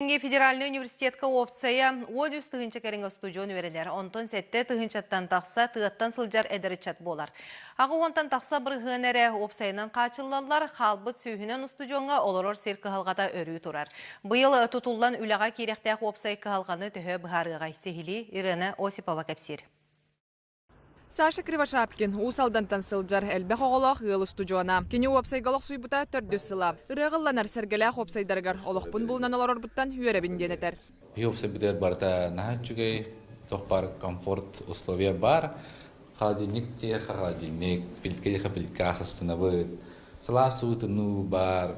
Федеральнай университетка уопсайа 13 тыһыынча кэриҥэ устудьуон үөрэнэр, онтон 7 тыһыынчаттан тахса тыаттан сылдьар эдэр ыччат буолар. 80-тан тахса бырыһыан эрэ уопсайынан хааччыллаллар, хаалбыт сүүһүнэн устудьуоҥҥа олорор сир кыһалҕата өрүү турар. Быйыл тутуллан үлэҕэ киириэхтээх уопсай кыһалҕаны төһө быһаарыаҕай? Сиһилии Ирена Осипова кэпсиир. Саша Кривошапкин Уус Алдантан сылдьар элбэх оҕолоох ыал устудьуона. Кини уопсайга олохсуйбута төрдүс сыла. Ырыаҕа ылланар сэргэлээх уопсайдарыгар олохпун булунан олорорбуттан үөрэбин диэн этэр. Биһи уопсайбытыгар барыта наһаа үчүгэй, туох баар комфорт условия баар. Холодильник диэхэ холодильник, плитка диэхэ плитка ас астынабыт. Сылаас уу тымныы баар.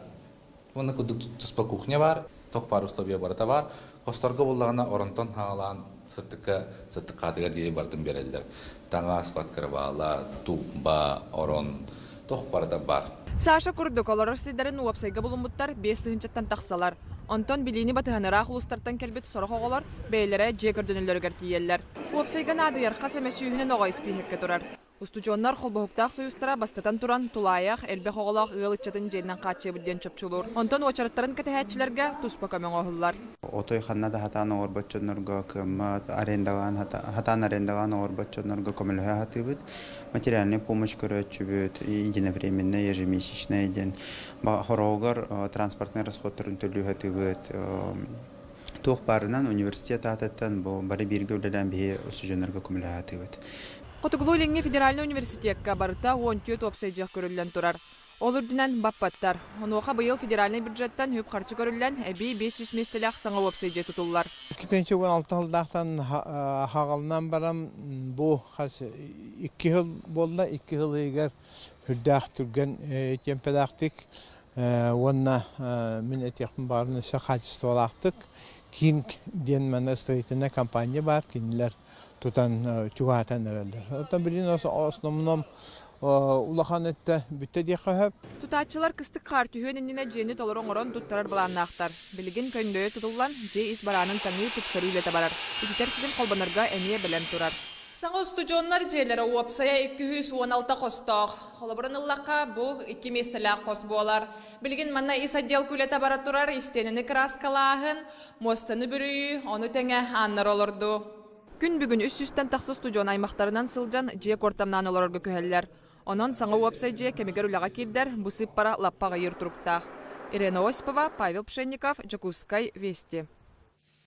Уонна курдук туспа кухня баар, туох баар условия барыта баар. Хосторго буллаҕына оронтон хаалаан сыттыкка сыттыкхаатыгар диэри барытын биэрэллэр. Таҥас, подкрывала, тумба, орон, туох барыта баар. Саша курдук олорор сирдэрин уопсайга булуммуттар 5 тыһыынчаттан тахсалар. Онтон билиини батыһан ыраах улуустартан кэлбит сорох оҕолор бэйэлэрэ дьиэ көрдөнөллөрүгэр тиийэллэр. Уопсайга наадыйар хас эмэ сүүһүнэн оҕо испииһэккэ турар. Устудьуоннар холбоһуктаах союзтара бастатан туран тулаайах, элбэх оҕолоох ыал ыччатын дьиэнэн хааччыйабыт диэн чопчулуур. Онтон уочараттарын кэтэһээччилэргэ туспа көмө оҥоһуллар. Отой ханна да хатаан оҥорбот дьоннорго кыаммат, арендаҕаан хатаан арендаҕаан оҥорбот дьоннорго көмөлөһө сатыыбыт. Материальная помощь көрөөччүбүт, единовременная, ежемесячная диэн хороҕугар транспортнай расходтарын төлүү сатыыбыт. Туох баарынан университет аатыттан бу бары бииргэ үлэлээн биһи устудьуоннарга көмөлөһө сатыыбыт. Хотугулуу-Илиҥҥи федеральнай университекка барыта 14 уопсай дьиэ көрүллэн турар. Ол үрдүнэн баппаттар. Онуоха быйыл федеральнай бюджеттан үп-харчы көрүллэн, эбии 500 миэстэлээх саҥа уопсай дьиэ тутуллар. 2016 сылдаахтан хаҕалынан баран бу хас 2 сыл буолла, 2 сыл иһигэр үрдээх түргэн темпэлээхтик уонна мин этиэхпин баҕарабын өссө хаачыстыбалаахтык Кинг диэн манна строительная компания баар, кинилэр тутан чугаһатан эрэллэр. Оттон билигин основном улахан өттө бүттэ диэххэ сөп. Тутааччылар кыстык хаар түһүөн иннинэ дьиэни толору оҥорон туттарар былааннаахтар. Билигин көҥдөйө тутуллан, дьиэ ис бараанын таҥыы тупсарыы үлэтэ барар. Ититэр ситим холбонорго эмиэ бэлэм турар. Саҥа устудьуоннар дьиэлэрэ уопсайа 216 хостоох. Холобурун ыллахха, бу икки миэстэлээх хос буолар. Билигин манна ис отдел үлэтэ бара турар, истиэнэни кырааскалааһын, муостаны бүрүйүү, ону тэҥэ ааннары олордуу. Күн бүгүн 300-тэн тахса устудьуон аймахтарынан сылдьан дьиэ куортамнаан олорорго күһэллэр. Онон саҥа уопсай дьиэ кэмигэр үлэҕэ киирдэр, бу сыыппара лаппа аҕыйыыр туруктаах. Ирена Осипова, Павел Пшенников, Дьокуускай, Вести.